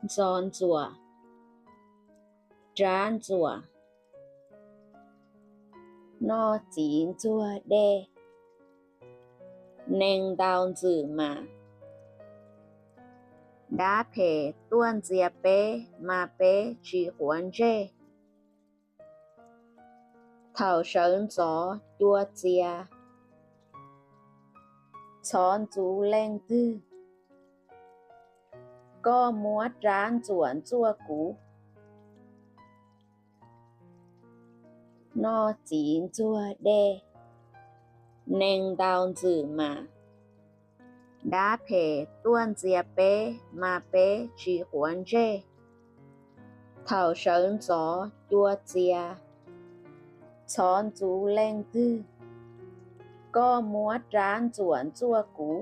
Ntxo ntxuam, rab ntxuam. Noj txiv ntxuag dej, neeg ntaus ntxwm mas. Dab phem tuaj ntxias peb mas peb tsis quav ntsej. Thaum sawv ntxov cua txias, txhob ntxub leej twg. Koj muab rab ntxuam ntxuaj kuv. Noj txiv ntxuag dej, neeg ntaus ntxwm mas. Dab phem tuaj ntxias peb mas peb tsis quav ntsej. Thaum sawv ntxov cua txias, txhob ntxub leej twg. Koj muab rab ntxuam ntxuaj kuv.